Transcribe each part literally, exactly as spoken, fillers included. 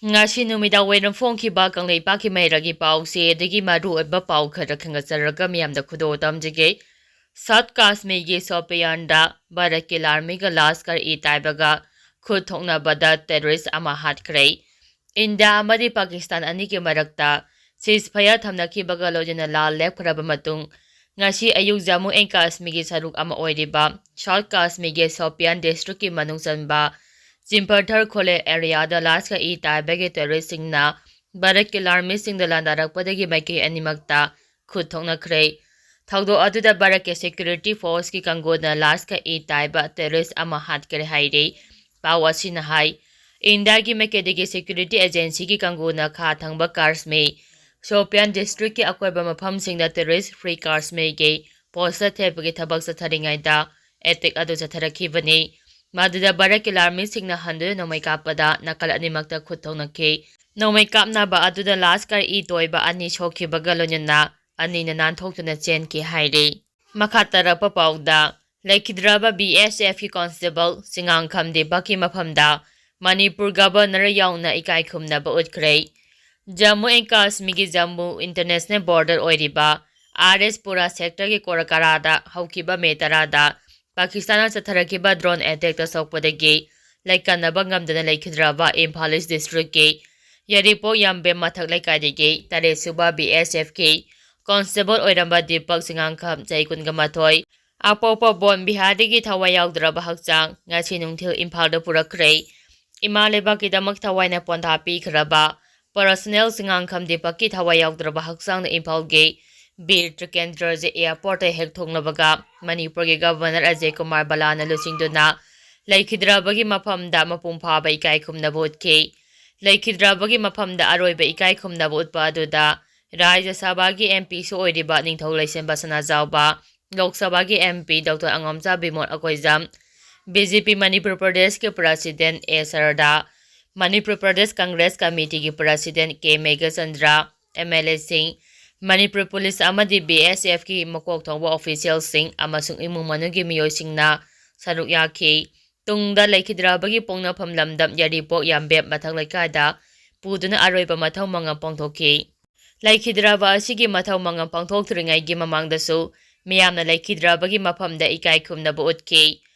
ꯉꯁꯤ ꯅꯨꯃꯤꯗꯥꯡ ꯋꯥꯏꯔꯝ ꯐꯣꯡꯈꯤꯕ ꯀꯪꯂꯩꯄꯥꯛꯀꯤ ꯃꯩꯔꯥꯒꯤ ꯄꯥꯎꯁꯦ ꯑꯗꯒꯤ ꯃꯔꯨ ꯑꯣꯏꯕ ꯄꯥꯎ ꯈꯔ ꯈꯟꯒꯠꯆꯔꯒ ꯃꯤꯌꯥꯝꯗ ꯈꯨꯗꯣꯜ ꯇꯝꯖꯒꯦ꯫ ꯁꯥꯎꯠ ꯀꯥꯁꯃꯤꯔꯒꯤ ꯁꯣꯄꯤꯌꯥꯟꯗ ꯚꯥꯔꯠꯀꯤ ꯂꯥꯟꯃꯤꯒ ꯂꯥꯁꯀꯔ ꯏ ꯇꯥꯏꯕꯒ ꯈꯨꯠ ꯊꯣꯛꯅꯕꯗ ꯇꯦꯔꯣꯔꯤꯁ ꯑꯃ ꯍꯥꯠꯈ꯭ꯔꯦ꯫ ꯏꯟꯗꯤꯌꯥ ꯑꯃꯗꯤ ꯄꯥꯀꯤꯁꯇꯥꯟ ꯑꯅꯤꯒꯤ ꯃꯔꯛꯇ ꯁꯤꯖꯐꯌꯔ ꯊꯝꯅꯈꯤꯕꯒ ꯂꯣꯏꯅꯅ ꯂꯥꯟ ꯂꯦꯞꯈ꯭ꯔꯕ ꯃꯇꯨꯡ, ꯉꯁꯤ ꯑꯌꯨꯛ ꯖꯝꯃꯨ ꯑꯦꯟ ꯀꯥꯁꯃꯤꯔꯒꯤ ꯁꯔꯨꯛ ꯑꯃ ꯑꯣꯏꯔꯤꯕ ꯁꯥꯎꯠ ꯀꯥꯁꯃꯤꯔꯒꯤ ꯁꯣꯄꯤꯌꯥꯟ ꯗꯤꯁꯇ꯭ꯔꯤꯛꯀꯤ ꯃꯅꯨꯡ ꯆꯟꯕ ꯆꯤꯝꯄꯔꯊꯔ ꯈꯣꯂꯦ ꯑꯦꯔꯤꯌꯥꯗ ꯂꯥꯁꯀ ꯏ ꯇꯥꯏꯕꯒꯤ ꯇꯦꯔꯣꯔꯤꯁꯁꯤꯡꯅ ꯚꯥꯔꯠꯀꯤ ꯂꯥꯟꯃꯤꯁꯤꯡꯗ ꯂꯥꯟꯗꯥꯔꯛꯄꯗꯒꯤ ꯃꯥꯏꯀꯩ ꯑꯅꯤꯃꯛꯇ ꯈꯨꯠ ꯊꯣꯛꯅꯈ꯭ꯔꯦ꯫ ꯊꯧꯗꯣꯛ ꯑꯗꯨꯗ ꯚꯥꯔꯠꯀꯤ ꯁꯦꯀ꯭ꯌꯨꯔꯤꯇꯤ ꯐꯣꯔꯁꯀꯤ ꯀꯥꯡꯕꯨꯅ ꯂꯥꯁꯀ ꯏ ꯇꯥꯏꯕ ꯇꯦꯔꯣꯔꯤꯁ ꯑꯃ ꯍꯥꯠꯈ꯭ꯔꯦ ꯍꯥꯏꯔꯤ꯫ ꯄꯥꯎ ꯑꯁꯤꯅ ꯍꯥꯏ, ꯏꯟꯗꯤꯌꯥꯒꯤ ꯃꯥꯏꯀꯩꯗꯒꯤ ꯁꯦꯀ꯭ꯌꯨꯔꯤꯇꯤ ꯑꯦꯖꯦꯟꯁꯤꯒꯤ ꯀꯥꯡꯕꯨꯅ ꯈꯥ ꯊꯪꯕ ꯀꯥꯁꯃꯤꯔ, ꯁꯣꯄꯤꯌꯥꯟ ꯗꯤꯁꯇ꯭ꯔꯤꯛꯀꯤ ꯑꯀꯣꯏꯕ ꯃꯐꯝꯁꯤꯡꯗ ꯇꯦꯔꯣꯔꯤꯁ ꯐ꯭ꯔꯤ ꯀꯥꯁꯃꯤꯔꯒꯤ ꯄꯣꯁꯇꯔ ꯊꯦꯠꯄꯒꯤ ꯊꯕꯛ ꯆꯠꯊꯔꯤꯉꯩꯗ ꯑꯦꯇꯦꯛ ꯑꯗꯨ ꯆꯠꯊꯔꯛꯈꯤꯕꯅꯤ꯫ ꯃꯗꯨꯗ ꯚꯥꯔꯠꯀꯤ ꯂꯥꯟꯃꯤꯁꯤꯡꯅ ꯍꯟꯗꯨꯅ ꯅꯣꯡꯃꯩ ꯀꯥꯞꯄꯗ ꯅꯥꯀꯜ ꯑꯅꯤꯃꯛꯇ ꯈꯨꯠ ꯊꯣꯛꯅꯈꯤ꯫ ꯅꯣꯡꯃꯩ ꯀꯥꯞꯅꯕ ꯑꯗꯨꯗ ꯂꯥꯁꯀꯔ ꯏ ꯇꯣꯏꯕ ꯑꯅꯤ ꯁꯣꯛꯈꯤꯕꯒ ꯂꯣꯏꯅꯅ ꯑꯅꯤꯅ ꯅꯥꯟꯊꯣꯛꯇꯨꯅ ꯆꯦꯟꯈꯤ ꯍꯥꯏꯔꯤ꯫ ꯃꯈꯥ ꯇꯥꯔꯛꯄ ꯄꯥꯎꯗ, ꯂꯩꯈꯤꯗ꯭ꯔꯕ ꯕꯤ ꯑꯦꯁ ꯑꯦꯐꯀꯤ ꯀꯣꯟꯁꯇꯦꯕꯜ ꯆꯤꯉꯥꯡꯈꯝ ꯗꯤꯄꯛꯀꯤ ꯃꯐꯝꯗ ꯃꯅꯤꯄꯨꯔ ꯒꯕꯔꯅꯔ ꯌꯥꯎꯅ ꯏꯀꯥꯏ ꯈꯨꯝꯅꯕ ꯎꯠꯈ꯭ꯔꯦ꯫ ꯖꯝꯃꯨ ꯑꯦꯟ ꯀꯥꯁꯃꯤꯔꯒꯤ ꯖꯝꯃꯨ ꯏꯟꯇꯔꯅꯦꯁꯅꯦꯜ ꯕꯣꯔꯗꯔ ꯑꯣꯏꯔꯤꯕ ꯑꯥꯔ ꯑꯦꯁ ꯄꯨꯔꯥ ꯁꯦꯛꯇꯔꯒꯤ ꯀꯣꯔꯀꯥꯔꯥꯗ ꯍꯧꯈꯤꯕ ꯃꯦ ꯇꯔꯥꯗ ꯄꯥꯀꯤꯁꯇꯥꯟꯅ ꯆꯠꯊꯔꯛꯈꯤꯕ ꯗ꯭ꯔꯣꯟ ꯑꯦꯇꯦꯛꯇ ꯁꯣꯛꯄꯗꯒꯤ ꯂꯩꯀꯟꯅꯕ ꯉꯝꯗꯅ ꯂꯩꯈꯤꯗ꯭ꯔꯕ ꯏꯝꯐꯥꯜ ꯏꯁ ꯗꯤꯁꯇ꯭ꯔꯤꯛꯀꯤ ꯌꯥꯏꯔꯤꯄꯣꯛ ꯌꯥꯝꯕꯦꯝ ꯃꯊꯛ ꯂꯩꯀꯥꯏꯗꯒꯤ ꯇꯔꯦꯠ ꯁꯨꯕ ꯕꯤ ꯑꯦꯁ ꯑꯦꯐꯀꯤ ꯀꯣꯟꯁꯇꯦꯕꯜ ꯑꯣꯏꯔꯝꯕ ꯗꯤꯄꯛ ꯆꯤꯉꯥꯡꯈꯝ, ꯆꯍꯤ ꯀꯨꯟꯒ ꯃꯥꯊꯣꯏ, ꯑꯄꯣꯛꯄ ꯕꯣꯟ ꯕꯤꯍꯥꯔꯗꯒꯤ ꯊꯋꯥꯏ ꯌꯥꯎꯗ꯭ꯔꯕ ꯍꯛꯆꯥꯡ ꯉꯁꯤ ꯅꯨꯡꯊꯤꯜ ꯏꯝꯐꯥꯜꯗ ꯄꯨꯔꯛꯈ꯭ꯔꯦ꯫ ꯏꯃꯥ ꯂꯩꯕꯥꯛꯀꯤꯗꯃꯛ ꯊꯋꯥꯏꯅ ꯄꯣꯟꯊꯥ ꯄꯤꯈ꯭ꯔꯕ ꯄꯔꯁꯅꯦꯜ ꯆꯤꯉꯥꯡꯈꯝ ꯗꯤꯄꯛꯀꯤ ꯊꯋꯥꯏ ꯌꯥꯎꯗ꯭ꯔꯕ ꯍꯛꯆꯥꯡꯅ ꯏꯝꯐꯥꯜꯒꯤ ꯕꯤꯔ ꯇ꯭ꯔꯤꯀꯦꯟꯗ꯭ꯔꯖꯤ ꯑꯦꯌꯔꯄꯣꯔꯠꯇ ꯍꯦꯛ ꯊꯨꯡꯂꯕꯒ ꯃꯅꯤꯄꯨꯔꯒꯤ ꯒꯕꯔꯅꯔ ꯑꯖꯌ ꯀꯨꯃꯥꯔ ꯕꯂꯥꯅ ꯂꯨꯆꯤꯡꯗꯨꯅ ꯂꯩꯈꯤꯗ꯭ꯔꯕꯒꯤ ꯃꯐꯝꯗ ꯃꯄꯨꯡ ꯐꯥꯕ ꯏꯀꯥꯏ ꯈꯨꯝꯅꯕ ꯎꯠꯈꯤ꯫ ꯂꯩꯈꯤꯗ꯭ꯔꯕꯒꯤ ꯃꯐꯝꯗ ꯑꯔꯣꯏꯕ ꯏꯀꯥꯏ ꯈꯨꯝꯅꯕ ꯎꯠꯄ ꯑꯗꯨꯗ ꯔꯥꯖ꯭ꯌ ꯁꯚꯥꯒꯤ ꯑꯦꯝ ꯄꯤꯁꯨ ꯑꯣꯏꯔꯤꯕ ꯅꯤꯡꯊꯧ ꯂꯩꯁꯦꯝꯕ ꯁꯅꯥꯖꯥꯎꯕ, ꯂꯣꯛ ꯁꯚꯥꯒꯤ M P doctor Angomcha Bimol Akoijam, B J P Manipur ꯄ꯭ꯔꯗꯦꯁꯀꯤ president A Sharda, Manipur Pradesh Congress ꯀꯃꯤꯇꯤꯒꯤ president K Meghachandra, M L ꯑꯦꯁꯤꯡ, ꯃꯅꯤꯄꯨꯔ ꯄꯨꯂꯤꯁ ꯑꯃꯗꯤ ꯕꯤ ꯑꯦꯁ ꯑꯦꯐꯀꯤ ꯃꯀꯣꯛ ꯊꯣꯡꯕ ꯑꯣꯐꯤꯁꯤꯌꯦꯜꯁꯤꯡ ꯑꯃꯁꯨꯡ ꯏꯃꯨꯡ ꯃꯅꯨꯡꯒꯤ ꯃꯤꯑꯣꯏꯁꯤꯡꯅ ꯁꯔꯨꯛ ꯌꯥꯈꯤ꯫ ꯇꯨꯡꯗ ꯂꯩꯈꯤꯗ꯭ꯔꯕꯒꯤ ꯄꯣꯛꯅꯐꯝ ꯂꯝꯗꯝ ꯌꯥꯏꯔꯤꯄꯣꯛ ꯌꯥꯝꯕꯦꯝ ꯃꯊꯛ ꯂꯩꯀꯥꯏꯗ ꯄꯨꯗꯨꯅ ꯑꯔꯣꯏꯕ ꯃꯊꯧ ꯃꯉꯝ ꯄꯥꯡꯊꯣꯛꯈꯤ꯫ ꯂꯩꯈꯤꯗ꯭ꯔꯕ ꯑꯁꯤꯒꯤ ꯃꯊꯧ ꯃꯉꯝ ꯄꯥꯡꯊꯣꯛꯇ꯭ꯔꯤꯉꯩꯒꯤ ꯃꯃꯥꯡꯗꯁꯨ ꯃꯤꯌꯥꯝꯅ ꯂꯩꯈꯤꯗ꯭ꯔꯕꯒꯤ ꯃꯐꯝꯗ ꯏꯀꯥꯏ ꯈꯨꯝꯅꯕ ꯎꯠꯈꯤ꯫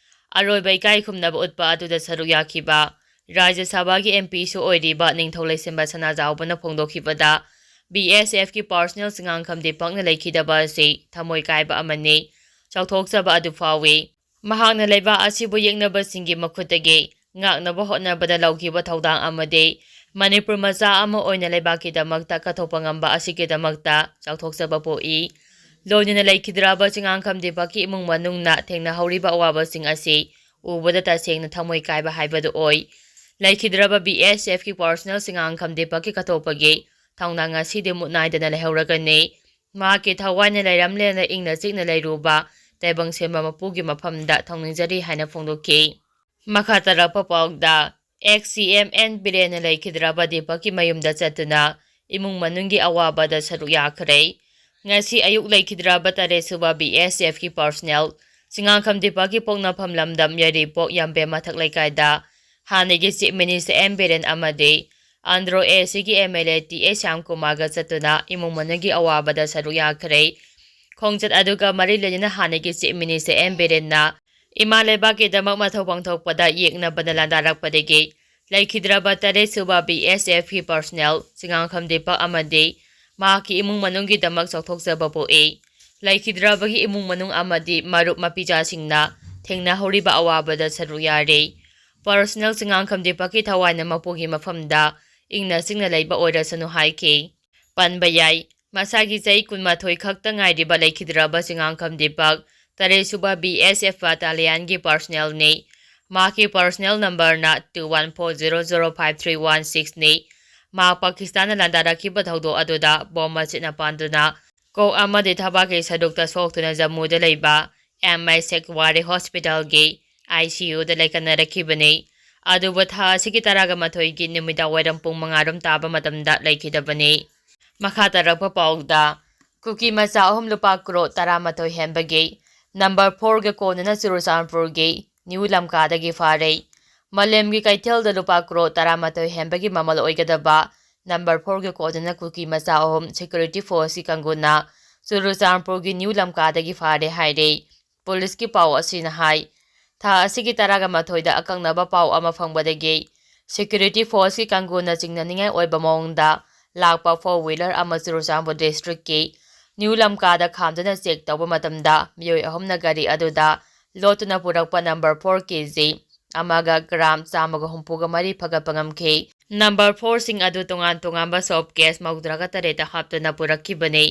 ꯑꯔꯣꯏꯕ ꯏꯀꯥꯏ ꯈꯨꯝꯅꯕ ꯎꯠꯄ ꯑꯗꯨꯗ ꯁꯔꯨꯛ ꯌꯥꯈꯤꯕ ꯔꯥꯖ꯭ꯌ ꯁꯚꯥꯒꯤ M Pꯁꯨ ꯑꯣꯏꯔꯤꯕ ꯅꯤꯡꯊꯧ ꯂꯩꯁꯦꯝꯕ ꯁꯅꯥꯖꯥꯎꯕꯅ ꯐꯣꯡꯗꯣꯛꯈꯤꯕꯗ, B S Fꯀꯤ personnel ꯆꯤꯉꯥꯡꯈꯝ ꯗꯤꯄꯛꯅ ꯂꯩꯈꯤꯗꯕ ꯑꯁꯤ ꯊꯃꯣꯏ ꯀꯥꯏꯕ ꯑꯃꯅꯤ, ꯆꯥꯎꯊꯣꯛꯆꯕ ꯑꯗꯨ ꯐꯥꯎꯏ꯫ ꯃꯍꯥꯛꯅ ꯂꯩꯕꯥꯛ ꯑꯁꯤꯕꯨ ꯌꯦꯛꯅꯕꯁꯤꯡꯒꯤ ꯃꯈꯨꯠꯇꯒꯤ ꯉꯥꯛꯅꯕ ꯍꯣꯠꯅꯕꯗ ꯂꯧꯈꯤꯕ ꯊꯧꯗꯥꯡ ꯑꯃꯗꯤ ꯃꯅꯤꯄꯨꯔ ꯃꯆꯥ ꯑꯃ ꯑꯣꯏꯅ ꯂꯩꯕꯥꯛꯀꯤꯗꯃꯛꯇ ꯀꯠꯊꯣꯛꯄ ꯉꯝꯕ ꯑꯁꯤꯒꯤꯗꯃꯛꯇ ꯆꯥꯎꯊꯣꯛꯆꯕ ꯄꯣꯛꯏ꯫ ꯂꯣꯏꯅꯅ ꯂꯩꯈꯤꯗ꯭ꯔꯕ ꯆꯤꯉꯥꯡꯈꯝ ꯗꯤꯄꯛꯀꯤ ꯏꯃꯨꯡ ꯃꯅꯨꯡꯅ ꯊꯦꯡꯅꯍꯧꯔꯤꯕ ꯑꯋꯥꯕꯁꯤꯡ ꯑꯁꯤ ꯎꯕꯗ ꯇꯁꯦꯡꯅ ꯊꯃꯣꯏ ꯀꯥꯏꯕ ꯍꯥꯏꯕꯗꯨ ꯑꯣꯏ꯫ ꯂꯩꯈꯤꯗ꯭ꯔꯕ B S Fꯀꯤ personnel ꯆꯤꯉꯥꯡꯈꯝ ꯗꯤꯄꯛꯀꯤ ꯀꯠꯊꯣꯛꯄꯒꯤ ꯊꯧꯅꯥ ꯉꯁꯤꯗꯤ ꯃꯨꯠ ꯅꯥꯏꯗꯅ ꯂꯩꯍꯧꯔꯒꯅꯤ꯫ ꯃꯍꯥꯛꯀꯤ ꯊꯋꯥꯏꯅ ꯂꯩꯔꯝꯂꯦꯅ ꯏꯪꯅ ꯆꯤꯛꯅ ꯂꯩꯔꯨꯕ ꯇꯥꯏꯕꯪ ꯁꯦꯝꯕ ꯃꯄꯨꯒꯤ ꯃꯐꯝꯗ ꯊꯧꯅꯤꯖꯔꯤ ꯍꯥꯏꯅ ꯐꯣꯡꯗꯣꯛꯈꯤ꯫ ꯃꯈꯥ ꯇꯥꯔꯛꯄ ꯄꯥꯎꯗ, ex C M N ꯕꯤꯔꯦꯟꯅ ꯂꯩꯈꯤꯗ꯭ꯔꯕ ꯗꯤꯄꯛꯀꯤ ꯃꯌꯨꯝꯗ ꯆꯠꯇꯨꯅ ꯏꯃꯨꯡ ꯃꯅꯨꯡꯒꯤ ꯑꯋꯥꯕꯗ ꯁꯔꯨꯛ ꯌꯥꯈ꯭ꯔꯦ꯫ ꯉꯁꯤ ꯑꯌꯨꯛ ꯂꯩꯈꯤꯗ꯭ꯔꯕ ꯇꯔꯦꯠ ꯁꯨꯕ B S Fꯀꯤ personnel ꯆꯤꯉꯥꯡꯈꯝ ꯗꯤꯄꯛꯀꯤ ꯄꯣꯛꯅꯐꯝ ꯂꯝꯗꯝ ꯌꯥꯏꯔꯤꯄꯣꯛ ꯌꯥꯝꯕꯦꯝ ꯃꯊꯛ ꯂꯩꯀꯥꯏꯗ ꯍꯥꯟꯅꯒꯤ Chief Minister M ꯕꯤꯔꯦꯟ ꯑꯃꯗꯤ Andro A Cꯒꯤ M L A T A ꯁ꯭ꯌꯥꯝꯀꯨꯃꯥꯔꯒ ꯆꯠꯇꯨꯅ ꯏꯃꯨꯡ ꯃꯅꯨꯡꯒꯤ ꯑꯋꯥꯕꯗ ꯁꯔꯨꯛ ꯌꯥꯈ꯭ꯔꯦ꯫ ꯈꯣꯡꯆꯠ ꯑꯗꯨꯒ ꯃꯔꯤ ꯂꯩꯅꯅ ꯍꯥꯟꯅꯒꯤ Chief Minister M ꯕꯤꯔꯦꯟꯅ ꯏꯃꯥ ꯂꯩꯕꯥꯛꯀꯤꯗꯃꯛ ꯃꯊꯧ ꯄꯥꯡꯊꯣꯛꯄꯗ ꯌꯦꯛꯅꯕꯗ ꯂꯥꯟꯗꯥꯔꯛꯄꯗꯒꯤ ꯂꯩꯈꯤꯗ꯭ꯔꯕ ꯇꯔꯦꯠ ꯁꯨꯕ B S Fꯀꯤ personnel ꯆꯤꯉꯥꯡꯈꯝ ꯗꯤꯄꯛ ꯑꯃꯗꯤ ꯃꯍꯥꯛꯀꯤ ꯏꯃꯨꯡ ꯃꯅꯨꯡꯒꯤꯗꯃꯛ ꯆꯥꯎꯊꯣꯛꯆꯕ ꯄꯣꯛꯏ꯫ ꯂꯩꯈꯤꯗ꯭ꯔꯕꯒꯤ ꯏꯃꯨꯡ ꯃꯅꯨꯡ ꯑꯃꯗꯤ ꯃꯔꯨꯞ ꯃꯄꯤꯖꯥꯁꯤꯡꯅ ꯊꯦꯡꯅꯍꯧꯔꯤꯕ ꯑꯋꯥꯕꯗ ꯁꯔꯨꯛ ꯌꯥꯔꯤ꯫ Personnel ꯆꯤꯉꯥꯡꯈꯝ ꯗꯤꯄꯛꯀꯤ ꯊꯋꯥꯏꯅ ꯃꯄꯨꯒꯤ ꯃꯐꯝꯗ ꯏꯪꯅ ꯆꯤꯛꯅ ꯂꯩꯕ ꯑꯣꯏꯔꯁꯅꯨ ꯍꯥꯏꯈꯤ꯫ ꯄꯟꯕ ꯌꯥꯏ, ꯃꯁꯥꯒꯤ ꯆꯍꯤ ꯀꯨꯟꯃꯥꯊꯣꯏ ꯈꯛꯇ ꯉꯥꯏꯔꯤꯕ ꯂꯩꯈꯤꯗ꯭ꯔꯕ ꯆꯤꯉꯥꯡꯈꯝ ꯗꯤꯄꯛ ꯇꯔꯦꯠ ꯁꯨꯕ B S F battalionꯒꯤ personnelꯅꯤ꯫ ꯃꯍꯥꯛꯀꯤ personnel numberꯅ two one four zero zero five three one sixꯅꯤ꯫ ꯃꯍꯥꯛ ꯄꯥꯀꯤꯁꯇꯥꯟꯅ ꯂꯥꯟꯗꯥꯔꯛꯈꯤꯕ ꯊꯧꯗꯣꯛ ꯑꯗꯨꯗ bomb ꯃꯆꯦꯠꯅ ꯄꯥꯟꯗꯨꯅ ꯀꯣꯛ ꯑꯃꯗꯤ ꯊꯕꯥꯛꯀꯤ ꯁꯔꯨꯛꯇ ꯁꯣꯛꯇꯨꯅ ꯖꯝꯃꯨꯗ ꯂꯩꯕ M I Shekhwari Hospitalꯒꯤ I C Uꯗ ꯂꯩꯀꯠꯅꯔꯛꯈꯤꯕꯅꯤ꯫ ꯑꯗꯨꯕꯨ ꯊꯥ ꯑꯁꯤꯒꯤ ꯇꯔꯥꯒ ꯃꯥꯊꯣꯏꯒꯤ ꯅꯨꯃꯤꯗꯥꯡ ꯋꯥꯏꯔꯝ ꯄꯨꯡ ꯃꯉꯥ ꯔꯣꯝ ꯇꯥꯕ ꯃꯇꯝꯗ ꯂꯩꯈꯤꯗꯕꯅꯤ꯫ ꯃꯈꯥ ꯇꯥꯔꯛꯄ ꯄꯥꯎꯗ, ꯀꯨꯀꯤ ꯃꯆꯥ ꯑꯍꯨꯝ ꯂꯨꯄꯥ ꯀ꯭ꯔꯣꯔ ꯇꯔꯥꯃꯥꯊꯣꯏ ꯍꯦꯟꯕꯒꯤ number fourꯒ ꯀꯣꯟꯅꯅ ꯆꯨꯔꯆꯥꯟꯄꯨꯔꯒꯤ ꯅ꯭ꯌꯨ ꯂꯝꯀꯥꯗꯒꯤ ꯐꯥꯔꯦ꯫ ꯃꯥꯂꯦꯝꯒꯤ ꯀꯩꯊꯦꯜꯗ ꯂꯨꯄꯥ ꯀ꯭ꯔꯣꯔ ꯇꯔꯥꯃꯥꯊꯣꯏ ꯍꯦꯟꯕꯒꯤ ꯃꯃꯜ ꯑꯣꯏꯒꯗꯕ ꯅꯝꯕꯔ ꯐꯣꯔꯒꯤ ꯀꯣꯗꯅ ꯀꯨꯀꯤ ꯃꯆꯥ ꯑꯍꯨꯝ ꯁꯦꯀ꯭ꯌꯨꯔꯤꯇꯤ ꯐꯣꯔꯁꯀꯤ ꯀꯥꯡꯕꯨꯅ ꯆꯨꯔꯆꯥꯟꯄꯨꯔꯒꯤ ꯅ꯭ꯌꯨ ꯂꯝꯀꯥꯗꯒꯤ ꯐꯥꯔꯦ ꯍꯥꯏꯔꯦ꯫ ꯄꯨꯂꯤꯁꯀꯤ ꯄꯥꯎ ꯑꯁꯤꯅ ꯍꯥꯏ, ꯊꯥ ꯑꯁꯤꯒꯤ ꯇꯔꯥꯒ ꯃꯥꯊꯣꯏꯗ ꯑꯀꯛꯅꯕ ꯄꯥꯎ ꯑꯃ ꯐꯪꯕꯗꯒꯤ ꯁꯦꯀ꯭ꯌꯨꯔꯤꯇꯤ ꯐꯣꯔꯁꯀꯤ ꯀꯥꯡꯕꯨꯅ ꯆꯤꯡꯅꯅꯤꯡꯉꯥꯏ ꯑꯣꯏꯕ ꯃꯑꯣꯡꯗ ꯂꯥꯛꯄ ꯐꯣꯔ ꯋꯤꯂꯔ ꯑꯃ ꯆꯨꯔꯆꯥꯟꯄꯨꯔ ꯗꯤꯁꯇ꯭ꯔꯤꯛꯀꯤ ꯅ꯭ꯌꯨ ꯂꯝꯀꯥꯗ ꯈꯥꯝꯗꯨꯅ ꯆꯦꯛ ꯇꯧꯕ ꯃꯇꯝꯗ ꯃꯤꯑꯣꯏ ꯑꯍꯨꯝꯅ ꯒꯥꯔꯤ ꯑꯗꯨꯗ ꯂꯣꯠꯇꯨꯅ ꯄꯨꯔꯛꯄ ꯅꯝꯕꯔ ꯐꯣꯔ ꯀꯦ ꯖꯤ ꯑꯃꯒ ꯒ꯭ꯔꯥꯝ ꯆꯥꯝꯃꯒ ꯍꯨꯝꯐꯨꯒ ꯃꯔꯤ ꯐꯒꯠꯄ ꯉꯝꯈꯤ꯫ ꯅꯝꯕꯔ ꯐꯣꯔꯁꯤꯡ ꯑꯗꯨ ꯇꯣꯉꯥꯟ ꯇꯣꯉꯥꯟꯕ ꯁꯣꯞ ꯀꯦꯁ ꯃꯧꯗ꯭ꯔꯥꯒ ꯇꯔꯦꯠꯇ ꯍꯥꯞꯇꯨꯅ ꯄꯨꯔꯛꯈꯤꯕꯅꯤ꯫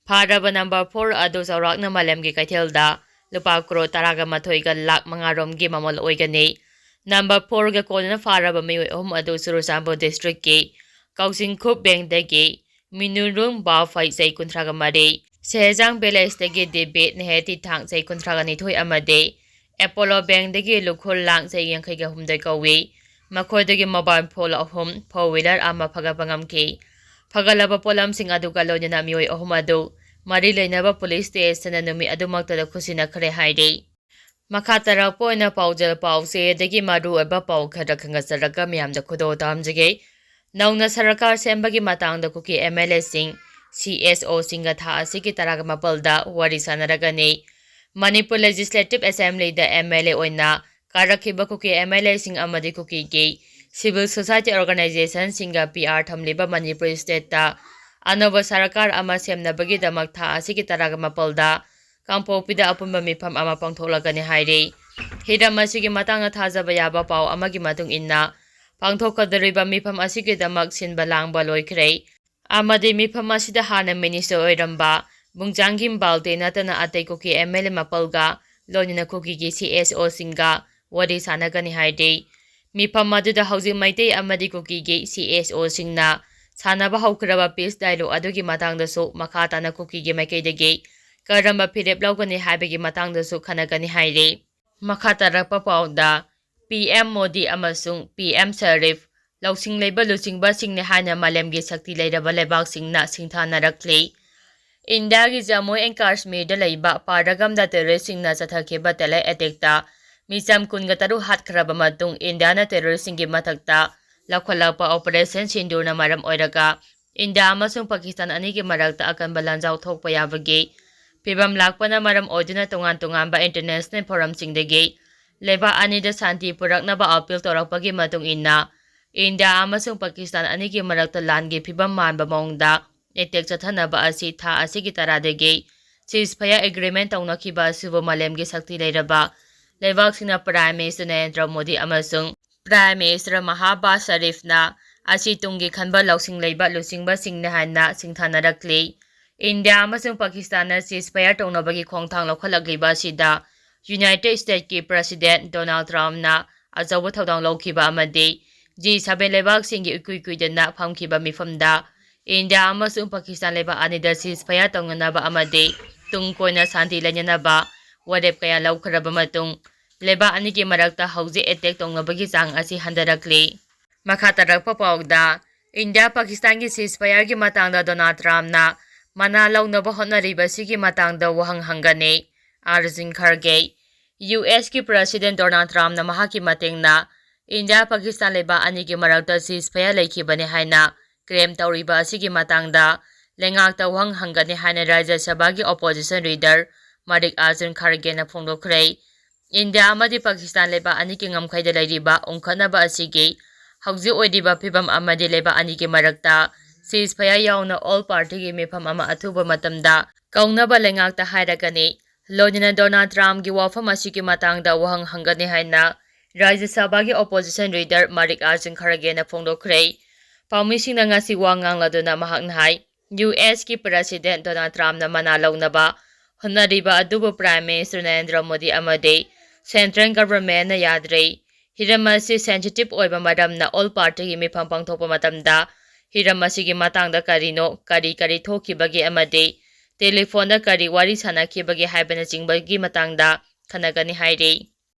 ꯐꯥꯔꯕ ꯅꯝꯕꯔ ꯐꯣꯔ ꯑꯗꯨ ꯆꯥꯎꯔꯥꯛꯅ ꯃꯥꯂꯦꯝꯒꯤ ꯀꯩꯊꯦꯜꯗ ꯂꯨꯄꯥ ꯀ꯭ꯔꯣꯔ ꯇꯔꯥꯒ ꯃꯥꯊꯣꯏꯒ ꯂꯥꯈ ꯃꯉꯥ ꯔꯣꯝꯒꯤ ꯃꯃꯜ ꯑꯣꯏꯒꯅꯤ꯫ ꯅꯝꯕꯔ ꯐꯣꯔꯒ ꯀꯣꯟꯅꯅ ꯐꯥꯔꯕ ꯃꯤꯑꯣꯏ ꯑꯍꯨꯝ ꯑꯗꯨ ꯆꯨꯔꯆꯥꯟꯄꯨꯔ ꯗꯤꯁꯇ꯭ꯔꯤꯛꯀꯤ ꯀꯥꯎꯖꯤꯡꯈꯨꯞ ꯕꯦꯡꯗꯒꯤ ꯃꯤꯅꯨꯔꯨꯡ ꯕꯥꯐꯩ ꯆꯍꯤ ꯀꯨꯟꯊ꯭ꯔꯥꯒ ꯃꯔꯤ, ꯁꯦꯍꯦꯖꯥꯡ ꯚꯤꯂꯦꯖꯇꯒꯤ ꯗꯦꯕꯤꯠ ꯅꯦꯍꯦꯇꯤ ꯊꯥꯡ ꯆꯍꯤ ꯀꯨꯟꯊ꯭ꯔꯥꯒ ꯅꯤꯊꯣꯏ ꯑꯃꯗꯤ ꯑꯦꯄꯣꯂꯣ ꯕꯦꯡꯗꯒꯤ ꯂꯨꯈꯨꯔ ꯂꯥꯡ ꯆꯍꯤ ꯌꯥꯡꯈꯩꯒ ꯍꯨꯝꯗꯣꯏ ꯀꯧꯏ꯫ ꯃꯈꯣꯏꯗꯒꯤ ꯃꯣꯕꯥꯏꯜ ꯐꯣꯟ ꯑꯍꯨꯝ, ꯐꯣꯔ ꯋꯤꯂꯔ ꯑꯃ ꯐꯒꯠꯄ ꯉꯝꯈꯤ꯫ ꯐꯒꯠꯂꯕ ꯄꯣꯠꯂꯝꯁꯤꯡ ꯑꯗꯨꯒ ꯂꯣꯏꯅꯅ ꯃꯤꯑꯣꯏ ꯑꯍꯨꯝ ꯑꯗꯨ ꯃꯔꯤ ꯂꯩꯅꯕ ꯄꯨꯂꯤꯁ ꯁ꯭ꯇꯦꯁꯟꯗ ꯅꯨꯃꯤꯠ ꯑꯗꯨꯃꯛꯇꯗ ꯈꯨꯠꯁꯤꯟꯅꯈ꯭ꯔꯦ ꯍꯥꯏꯔꯤ꯫ ꯃꯈꯥ ꯇꯥꯔꯛꯄ ꯑꯣꯏꯅ ꯄꯥꯎꯖꯦꯜ ꯄꯥꯎꯆꯦꯗꯒꯤ ꯃꯔꯨꯑꯣꯏꯕ ꯄꯥꯎ ꯈꯔ ꯈꯟꯒꯠꯆꯔꯒ ꯃꯤꯌꯥꯝꯗ ꯈꯨꯗꯣꯜ ꯇꯝꯖꯒꯦ꯫ ꯅꯧꯅ ꯁꯔꯀꯥꯔ ꯁꯦꯝꯕꯒꯤ ꯃꯇꯥꯡꯗ ꯀꯨꯀꯤ ꯑꯦꯝ ꯑꯦꯜ ꯑꯦꯁꯤꯡ ꯁꯤ ꯑꯦꯁ ꯑꯣꯁꯤꯡꯒ ꯊꯥ ꯑꯁꯤꯒꯤ ꯇꯔꯥꯒ ꯃꯥꯄꯜꯗ ꯋꯥꯔꯤ ꯁꯥꯟꯅꯔꯒꯅꯤ꯫ ꯃꯅꯤꯄꯨꯔ ꯂꯦꯖꯤꯁꯂꯦꯇꯤꯚ ꯑꯦꯁꯦꯝꯕ꯭ꯂꯤꯗ ꯑꯦꯝ ꯑꯦꯜ ꯑꯦ ꯑꯣꯏꯅ ꯀꯥꯔꯛꯈꯤꯕ ꯀꯨꯀꯤ ꯑꯦꯝ ꯑꯦꯜ ꯑꯦꯁꯤꯡ ꯑꯃꯗꯤ ꯀꯨꯀꯤꯒꯤ ꯁꯤꯚꯤꯜ ꯁꯣꯁꯥꯏꯇꯤ ꯑꯣꯔꯒꯅꯥꯏꯖꯦꯁꯟꯁꯤꯡꯒ ꯄꯤ ꯑꯥꯔ ꯊꯝꯂꯤꯕ ꯃꯅꯤꯄꯨꯔ ꯁ꯭ꯇꯦꯠꯇ ꯑꯅꯧꯕ ꯁꯔꯀꯥꯔ ꯑꯃ ꯁꯦꯝꯅꯕꯒꯤꯗꯃꯛ ꯊꯥ ꯑꯁꯤꯒꯤ ꯇꯔꯥꯒ ꯃꯥꯄꯜꯗ ꯀꯥꯡꯄꯣꯛꯄꯤꯗ ꯑꯄꯨꯟꯕ ꯃꯤꯐꯝ ꯑꯃ ꯄꯥꯡꯊꯣꯛꯂꯒꯅꯤ ꯍꯥꯏꯔꯤ꯫ ꯍꯤꯔꯝ ꯑꯁꯤꯒꯤ ꯃꯇꯥꯡꯗ ꯊꯥꯖꯕ ꯌꯥꯕ ꯄꯥꯎ ꯑꯃꯒꯤ ꯃꯇꯨꯡ ꯏꯟꯅ, ꯄꯥꯡꯊꯣꯛꯀꯗꯧꯔꯤꯕ ꯃꯤꯐꯝ ꯑꯁꯤꯒꯤꯗꯃꯛ ꯁꯤꯟꯕ ꯂꯥꯡꯕ ꯂꯣꯏꯈ꯭ꯔꯦ ꯑꯃꯗꯤ ꯃꯤꯐꯝ ꯑꯁꯤꯗ ꯍꯥꯟꯅ ꯃꯤꯅꯤꯁꯇꯔ ꯑꯣꯏꯔꯝꯕ ꯕꯨꯡꯖꯥꯡꯒꯤꯝ ꯕꯥꯜꯇꯦ ꯅꯠꯇꯅ ꯑꯇꯩ ꯀꯨꯀꯤ ꯑꯦꯝ ꯑꯦꯜ ꯑꯦ ꯃꯥꯄꯜꯒ ꯂꯣꯏꯅꯅ ꯀꯨꯀꯤꯒꯤ ꯁꯤ ꯑꯦꯁ ꯑꯣꯁꯤꯡꯒ ꯋꯥꯔꯤ ꯁꯥꯟꯅꯒꯅꯤ ꯍꯥꯏꯔꯤ꯫ ꯃꯤꯐꯝ ꯑꯗꯨꯗ ꯍꯧꯖꯤꯛ ꯃꯩꯇꯩ ꯑꯃꯗꯤ ꯀꯨꯀꯤꯒꯤ ꯁꯤ ꯑꯦꯁ ꯑꯣꯁꯤꯡꯅ ꯁꯥꯟꯅꯕ ꯍꯧꯈ꯭ꯔꯕ ꯄꯤꯁ ꯗꯥꯏꯂꯣꯒ ꯑꯗꯨꯒꯤ ꯃꯇꯥꯡꯗꯁꯨ ꯃꯈꯥ ꯇꯥꯅ ꯀꯨꯀꯤꯒꯤ ꯃꯥꯏꯀꯩꯗꯒꯤ ꯀꯔꯝꯕ ꯐꯤꯔꯦꯞ ꯂꯧꯒꯅꯤ ꯍꯥꯏꯕꯒꯤ ꯃꯇꯥꯡꯗꯁꯨ ꯈꯟꯅꯒꯅꯤ ꯍꯥꯏꯔꯤ꯫ ꯃꯈꯥ ꯇꯥꯔꯛꯄ ꯄꯥꯎꯗ, ꯄꯤ ꯑꯦꯝ ꯃꯣꯗꯤ ꯑꯃꯁꯨꯡ ꯄꯤ ꯑꯦꯝ ꯁꯔꯤꯐ ꯂꯧꯁꯤꯡ ꯂꯩꯕ ꯂꯨꯆꯤꯡꯕꯁꯤꯡꯅꯤ ꯍꯥꯏꯅ ꯃꯥꯂꯦꯝꯒꯤ ꯁꯛꯇꯤ ꯂꯩꯔꯕ ꯂꯩꯕꯥꯛꯁꯤꯡꯅ ꯁꯤꯡꯊꯥꯅꯔꯛꯂꯤ꯫ ꯏꯟꯗꯤꯌꯥꯒꯤ ꯖꯝꯃꯨ ꯑꯦꯟ ꯀꯥꯁꯃꯤꯔꯗ ꯂꯩꯕ ꯄꯥꯔꯒꯝꯗ ꯇꯦꯔꯣꯔꯤꯁꯁꯤꯡꯅ ꯆꯠꯊꯈꯤꯕ ꯇꯦꯂꯦ ꯑꯦꯇꯦꯛꯇ ꯃꯤꯆꯝ ꯀꯨꯟꯒ ꯇꯔꯨꯛ ꯍꯥꯠꯈ꯭ꯔꯕ ꯃꯇꯨꯡ, ꯏꯟꯗꯤꯌꯥꯅ terroristꯁꯤꯡꯒꯤ ꯃꯊꯛꯇ ꯂꯧꯈꯠꯂꯛꯄ Operation ꯁꯤꯟꯗꯨꯔꯅ ꯃꯔꯝ ꯑꯣꯏꯔꯒ ꯏꯟꯗꯤꯌꯥ ꯑꯃꯁꯨꯡ ꯄꯥꯀꯤꯁꯇꯥꯟ ꯑꯅꯤꯒꯤ ꯃꯔꯛꯇ ꯑꯀꯟꯕ ꯂꯥꯟꯖꯥꯎ ꯊꯣꯛꯄ ꯌꯥꯕꯒꯤ ꯐꯤꯚꯝ ꯂꯥꯛꯄꯅ ꯃꯔꯝ ꯑꯣꯏꯗꯨꯅ ꯇꯣꯉꯥꯟ ꯇꯣꯉꯥꯟꯕ international forumꯁꯤꯡꯗꯒꯤ ꯂꯩꯕꯥꯛ ꯑꯅꯤꯗ ꯁꯥꯟꯇꯤ ꯄꯨꯔꯛꯅꯕ appeal ꯇꯧꯔꯛꯄꯒꯤ ꯃꯇꯨꯡ ꯏꯟꯅ, ꯏꯟꯗꯤꯌꯥ ꯑꯃꯁꯨꯡ ꯄꯥꯀꯤꯁꯇꯥꯟ ꯑꯅꯤꯒꯤ ꯃꯔꯛꯇ ꯂꯥꯟꯒꯤ ꯐꯤꯚꯝ ꯃꯥꯟꯕ ꯃꯑꯣꯡꯗ attack ꯆꯠꯊꯅꯕ ꯑꯁꯤ ꯊꯥ ꯑꯁꯤꯒꯤ ꯇꯔꯥꯗꯒꯤ ceasefire agreement ꯇꯧꯅꯈꯤꯕ ꯑꯁꯤꯕꯨ ꯃꯥꯂꯦꯝꯒꯤ ꯁꯛꯇꯤ ꯂꯩꯔꯕ ꯂꯩꯕꯥꯛꯁꯤꯡꯅ Prime Minister ꯅꯔꯦꯟꯗ꯭ꯔ ꯃꯣꯗꯤ ꯑꯃꯁꯨꯡ Prime Minister ꯃꯍꯕꯥꯖ ꯁꯔꯤꯐꯅ ꯑꯁꯤ ꯇꯨꯡꯒꯤ ꯈꯟꯕ ꯂꯧꯁꯤꯡ ꯂꯩꯕ ꯂꯨꯆꯤꯡꯕꯁꯤꯡꯅꯤ ꯍꯥꯏꯅ ꯁꯤꯡꯊꯥꯅꯔꯛꯂꯤ꯫ ꯏꯟꯗꯤꯌꯥ ꯑꯃꯁꯨꯡ ꯄꯥꯀꯤꯁꯇꯥꯟꯅ ceasefire ꯇꯧꯅꯕꯒꯤ ꯈꯣꯡꯊꯥꯡ ꯂꯧꯈꯠꯂꯛꯂꯤꯕ ꯑꯁꯤꯗ United Statesꯀꯤ President Donald Trumpꯅ ꯑꯆꯧꯕ ꯊꯧꯗꯥꯡ ꯂꯧꯈꯤꯕ ꯑꯃꯗꯤ G seven ꯂꯩꯕꯥꯛꯁꯤꯡꯒꯤ ꯏꯀꯨꯏ ꯀꯨꯏꯗꯅ ꯐꯝꯈꯤꯕ ꯃꯤꯐꯝꯗ ꯏꯟꯗꯤꯌꯥ ꯑꯃꯁꯨꯡ ꯄꯥꯀꯤꯁꯇꯥꯟ ꯂꯩꯕꯥꯛ ꯑꯅꯤꯗ ceasefire ꯇꯧꯅꯅꯕ ꯑꯃꯗꯤ ꯇꯨꯡ ꯀꯣꯏꯅ ꯁꯥꯟꯇꯤ ꯂꯩꯅꯅꯕ ꯋꯥꯔꯦꯞ ꯀꯌꯥ ꯂꯧꯈ꯭ꯔꯕ ꯃꯇꯨꯡ, ꯂꯩꯕꯥꯛ ꯑꯅꯤꯒꯤ ꯃꯔꯛꯇ ꯍꯧꯖꯤꯛ attack ꯇꯧꯅꯕꯒꯤ ꯆꯥꯡ ꯑꯁꯤ ꯍꯟꯊꯔꯛꯂꯤ꯫ ꯃꯈꯥ ꯇꯥꯔꯛꯄ ꯄꯥꯎꯗ, ꯏꯟꯗꯤꯌꯥ ꯄꯥꯀꯤꯁꯇꯥꯟꯒꯤ ceasefire ꯒꯤ ꯃꯇꯥꯡꯗ ꯗꯣꯅꯥꯜꯗ ꯇ꯭ꯔꯝꯞꯅ ꯃꯅꯥ ꯂꯧꯅꯕ ꯍꯣꯠꯅꯔꯤꯕꯁꯤꯒꯤ ꯃꯇꯥꯡꯗ ꯋꯥꯍꯪ ꯍꯪꯒꯅꯤ꯫ ꯑꯥꯔꯖꯨꯟ ꯈꯔꯒꯦ꯫ ꯌꯨ ꯑꯦꯁ ꯀꯤ President ꯗꯣꯅꯥꯜꯗ ꯇ꯭ꯔꯝꯞꯅ ꯃꯍꯥꯛꯀꯤ ꯃꯇꯦꯡꯅ ꯏꯟꯗꯤꯌꯥ ꯄꯥꯀꯤꯁꯇꯥꯟ ꯂꯩꯕꯥꯛ ꯑꯅꯤꯒꯤ ꯃꯔꯛꯇ ceasefire ꯂꯩꯈꯤꯕꯅꯤ ꯍꯥꯏꯅ claim ꯇꯧꯔꯤꯕ ꯑꯁꯤꯒꯤ ꯃꯇꯥꯡꯗ ꯂꯩꯉꯥꯛꯇ ꯋꯥꯍꯪ ꯍꯪꯒꯅꯤ ꯍꯥꯏꯅ ꯔꯥꯖ꯭ꯌ ꯁꯚꯥꯒꯤ opposition leader ꯃꯥꯔꯤꯛ ꯑꯥꯔꯖꯨꯟ ꯈꯔꯒꯦꯅ ꯐꯣꯡꯗꯣꯛꯈ꯭ꯔꯦ꯫ ꯏꯟꯗꯤꯌꯥ ꯑꯃꯗꯤ ꯄꯥꯀꯤꯁꯇꯥꯟ ꯂꯩꯕꯥꯛ ꯑꯅꯤꯒꯤ ꯉꯝꯈꯩꯗ ꯂꯩꯔꯤꯕ ꯎꯪꯈꯠꯅꯕ ꯑꯁꯤꯒꯤ ꯍꯧꯖꯤꯛ ꯑꯣꯏꯔꯤꯕ ꯐꯤꯕꯝ ꯑꯃꯗꯤ ꯂꯩꯕꯥꯛ ꯑꯅꯤꯒꯤ ꯃꯔꯛꯇ ceasefire ꯌꯥꯎꯅ all party ꯒꯤ ꯃꯤꯐꯝ ꯑꯃ ꯑꯊꯨꯕ ꯃꯇꯝꯗ ꯀꯧꯅꯕ ꯂꯩꯉꯥꯛꯇ ꯍꯥꯏꯔꯒꯅꯤ꯫ ꯂꯣꯏꯅꯅ ꯗꯣꯅꯥꯜꯗ ꯇ꯭ꯔꯝꯞꯀꯤ ꯋꯥꯐꯝ ꯑꯁꯤꯒꯤ ꯃꯇꯥꯡꯗ ꯋꯥꯍꯪ ꯍꯪꯒꯅꯤ ꯍꯥꯏꯅ ꯔꯥꯖ꯭ꯌ ꯁꯚꯥꯒꯤ opposition leader ꯃꯥꯔꯤꯛ ꯑꯥꯔꯖꯨꯟ ꯈꯔꯒꯦꯅ ꯐꯣꯡꯗꯣꯛꯈ꯭ꯔꯦ꯫ ꯄꯥꯎꯃꯤꯁꯤꯡꯅ ꯉꯁꯤ ꯋꯥ ꯉꯥꯡꯂꯗꯨꯅ ꯃꯍꯥꯛꯅ ꯍꯥꯏ, ꯌꯨ ꯑꯦꯁ ꯀꯤ President ꯗꯣꯅꯥꯜꯗ ꯇ꯭ꯔꯝꯞꯅ ꯃꯅꯥ ꯂꯧꯅꯕ ꯍꯣꯠꯅꯔꯤꯕ ꯑꯗꯨꯕꯨ Prime Minister ꯅꯔꯦꯟꯗ꯭ꯔ ꯃꯣꯗꯤ ꯑꯃꯗꯤ central government ꯅ ꯌꯥꯗ꯭ꯔꯦ꯫ ꯍꯤꯔꯝ ꯑꯁꯤ sensitive ꯑꯣꯏꯕ ꯃꯔꯝꯅ all party ꯒꯤ ꯃꯤꯐꯝ ꯄꯥꯡꯊꯣꯛꯄ ꯃꯇꯝꯗ ꯍꯤꯔꯝ ꯑꯁꯤꯒꯤ ꯃꯇꯥꯡꯗ ꯀꯔꯤꯅꯣ, ꯀꯔꯤ ꯀꯔꯤ ꯊꯣꯛꯈꯤꯕꯒꯦ ꯑꯃꯗꯤ telephone ꯗ ꯀꯔꯤ ꯋꯥꯔꯤ ꯁꯥꯟꯅꯈꯤꯕꯒꯦ ꯍꯥꯏꯕꯅꯆꯤꯡꯕꯒꯤ ꯃꯇꯥꯡꯗ ꯈꯟꯅꯒꯅꯤ ꯍꯥꯏꯔꯤ꯫